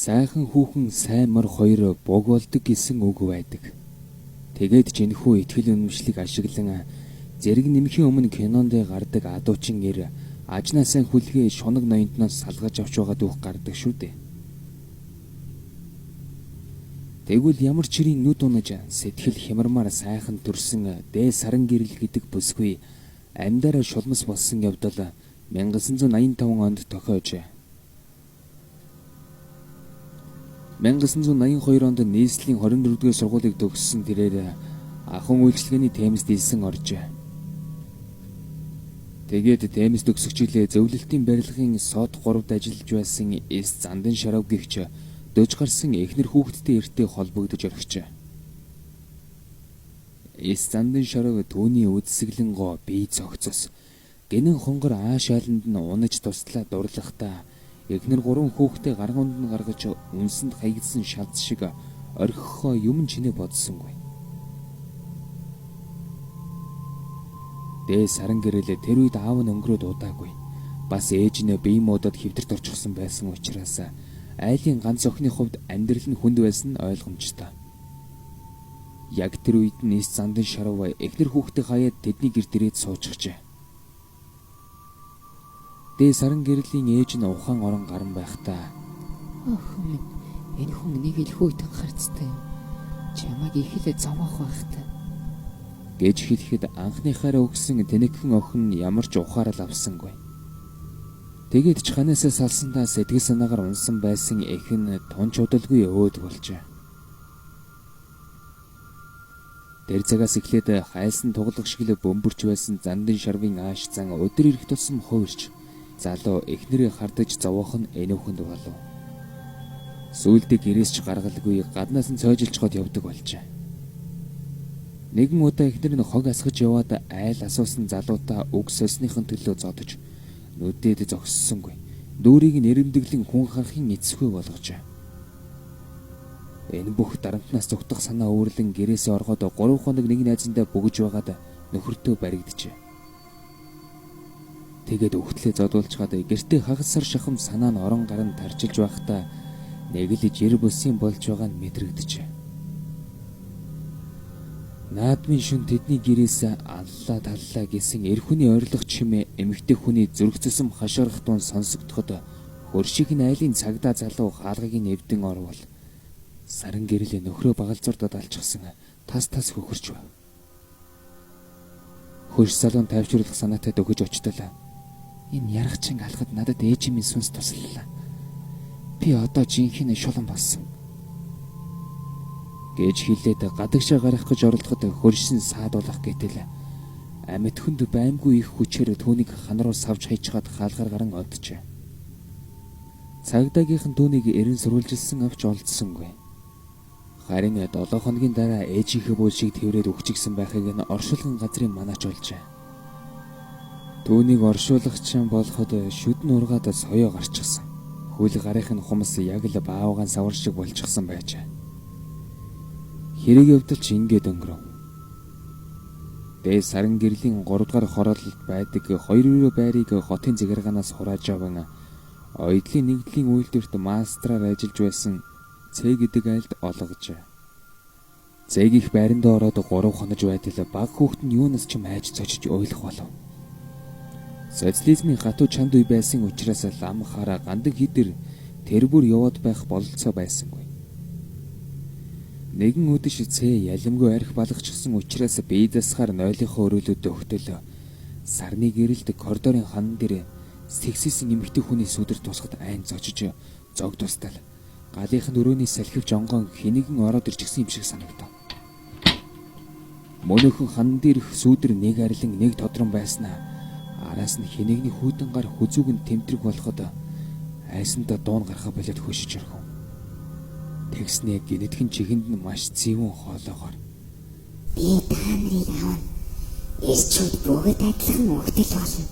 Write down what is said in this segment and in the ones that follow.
Сайхан хүүхэн сайн мор хоёр буг болдог гэсэн үг байдаг. Тэгээд ч энэхүү итгэл үнэмшлийг ашиглан зэрэг нэмхийн өмнө кинонд гардаг адуучин эр ажнаа сайн хүлгээ шунаг ноёнтноос салгаж авч байгаа дүүх гардаг шүү дээ. Тэгвэл ямар ч хэрийн нүд унаж сэтгэл хямармаар сайхан төрсөн дээ саран гэрэл гэдэг бүсгүй амьдаараа шулмас болсон явдал 1985 онд тохиож 1982 онд нийслэлийн 24-р сургуулийг төгссөн тэрээр ахуйн үйлчилгээний Темзд элсэн оржээ. Тэгээд Темз төгсөх жилээ зөвлөлтийн барилгын сод 3-д ажиллаж байсан эс Зандан Шарав гэгч дөж гарсан эхнэр хүүхэдтэй эртээ холбогдож орхижээ. Эс Зандан Шарав түүний үдсэглэн гоо бие зохицос гэнэн хонгор ааш айланд нь унаж туслаа дурлахдаа эхнэр 3 хүүхдээ гаргуунд нь гаргаж үнсэнд хаягдсан шалц шиг орхихоо юм чинээ бодсонгүй. Дээ саран гэрэлээ тэр үед аав нь өнгөрөөд удаагүй. Бас ээж нь бие муудад хэвдэрт орчихсон байсан учраас айлын ганц охины хувьд амьдрал нь хүнд байсан нь ойлгомжтой. Яг тэр үед нь эс Зандан Шарав эхнэр хүүхдээ хаяад тэдний гэр дээрээ суучхжээ. Дээ саран гэрлийн ээж нь ухаан орон гарan байхдаа охин минь, энэ хүн нэг л хүйтэн харцтай юм. Чамайг их л зовоох байх та гэж хэлэхэд анхныхаараа өгсөн тэнэгхэн охин ямар ч ухаарал авсангүй. Тэгээд ч ханаасаа салсандаа сэтгэл санаагаар унсан байсан эх нь тунч удалгүй өөд болжээ. Тэр цагаас эхлээд хайлсан туглах шиг л бөмбөрч байсан Зандан Шарвын ааш зан өдөр ирэх тусам хувирч залуу эхнэрээ хардаж зовоох нь энүүхэнд болов. Сүүлдээ гэрээс ч гаргалгүй гаднаас нь цойжилчход явдаг болжээ. Нэгэн удаа эхнэр нь хог асгаж яваад айл асуусан залуудаа үг сольсныхын төлөө зодож нүдэд зогссонгүй. Дүүрийг нэрэмдэглэн хүн харахын эцэсгүй болгожээ. Энэ бүх дарамтнаас зүгтах санаа өөрлөн гэрээсээ оргоод 3 хоног нэг найзандаа бөгөж байгаад нөхөртөө баригджээ. Тэгээд өгтлээ зодуулчгаад гэртээ хагас сар шахам санаа нь орон гарan тарчилж байхдаа нэг л жир бүсийн болж байгаа нь мэдрэгдэжээ. Наадмын шөн тэдний гэрээс аллаа таллаа гэсэн эр хүний ойрлох чимээ эмэгтэй хүний зүрх зүсэм хашгирах дуун сонсогдоход хөршиг нь айлын цагдаа залуу хаалгыг нь эвдэн орвол саран гэрэл нөхрөө багалзуурд далчихсан тас тас хөхөрч байв. Хөрш залуун тайвшруулах санаатай дөхөж очтолоо. Энэ яргачин алхад надад ээж минь сүнс туслалаа. Би одоо жинхэнэ шулан болсон гэж хэлээд гадагшаа гарах гэж оролдоход хөршин саадуулах гэтэл амьд хүнд баймгүй их хүчээр түүнийг хан руу савж хайчгаад хаалгаар гарan оджээ. Цагдаагийнхан түүнийг эрен сурвалжилсан авч олдсонгүй. Харин 7 хоногийн дараа ээжийнхээ буулшиг тэрврээд өгчихсэн байхыг нь оршуулгын газрын манаач олжээ. Түүнийг оршуулагч болоход шүдэн ургаад соёо гарчихсан. Хөл гарын нь хумс яг л баавгаан савар шиг болчихсон байжээ. Хэрэг явдал ч ингээд өнгөрөв. Дээ саран гэрлийн 3 дугаар хороололд байдаг 2 өрөө байрыг хотын захиргаанаас хурааж аван оёдлын нэгдлийн үйлдвэрт мастраар ажиллаж байсан Цэ гэдэг айлд олгожээ. Цэгийнх байрандаа ороод 3 хонож байтал баг хүүхэд нь юунаас ч майж цочиж уйлах болов. Социализмын гатуу чанд үе байсан учраас лам хараа гандан хідэр тэр бүр яваад байх бололцоо байсангүй. Нэгэн үдэш Цэ ялимгүй арх балгачихсан учраас бие засахаар нойлынхоо өрөөлөд өгтөл сарны гэрэлд коридорын хан дээр сэгсээсэн эмэгтэй хүний сүдэр тусахад айн зочиж зог тустал галынх нь өрөөний салхивч онгоон хинэгэн ороод ирчихсэн юм шиг санагдав. Мөнөөхөн хан дээрх сүүдэр нэг арилан нэг тодрон байснаа араас нь хинэгний хүйтэн гар хүзүүг нь тэмтрэг болоход айсандаа дуун гарахаа болоод хөшиж орхив. Тэгснээ гинэтхэн чихэнд нь маш зэвүүн хоолоогоор би та нарыг авна. Ирчүүд бүгд адилхан өгтөл болно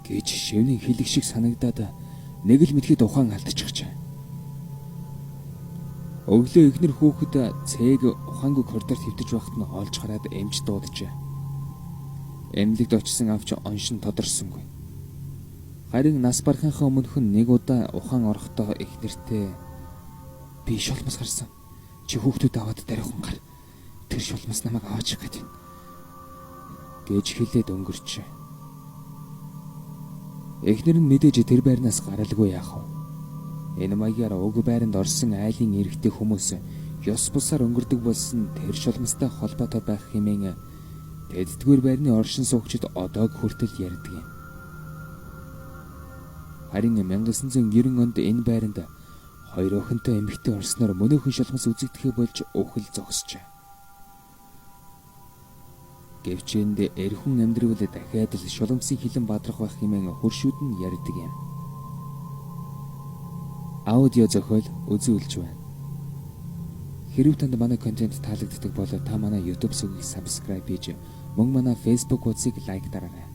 гэж шивнэн хэлэг шиг санагдаад нэг л мэтгэд ухаан алдчихжээ. Өглөө эхнэр хүүхэд Цэг ухаангүй коридорт хэвтэж байхад нь олж хараад эмч дууджээ. Эмнэлэгт очисон авч оншин тодорсонгүй. Харин нас барахынхаа өмнөхөн нэг удаа ухаан орохдоо эхнэртээ Би шулмас гарсан. Чи хүүхдүүд аваад дариухан гар. Тэр шулмас намайг аваачих гээд байна" гэж хэлээд өнгөрчээ. Эхнэр нь мэдээж тэр байрнаас гаралгүй яах вэ? Энэ маягаар уг байранд орсон айлын эрэгтэй хүмүүс ёс бусаар өнгөрдөг болсон тэр шулмастай холбоотой байх хэмээн тэддгээр байрны оршин суугчид одоог хүртэл ярьдаг юм. Харин 1990 онд энэ байранд хоёр охинтой эмэгтэй орсноор мөнөөхөн шулмас үзэгдэхээ болж үхэл зогсжээ. Гэвч энд эр хүн амьдрал дахиад л шуламсын хилэн бадрах байх хэмээн хөршүүд нь ярьдаг юм. Аудио зохиол үзүүлж байна. Хэрв танд манай контент таалагддаг бол та манай YouTube сувгийг subscribe хийж мөн манай Facebook хуудсыг like дараарай.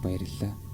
Баярлалаа.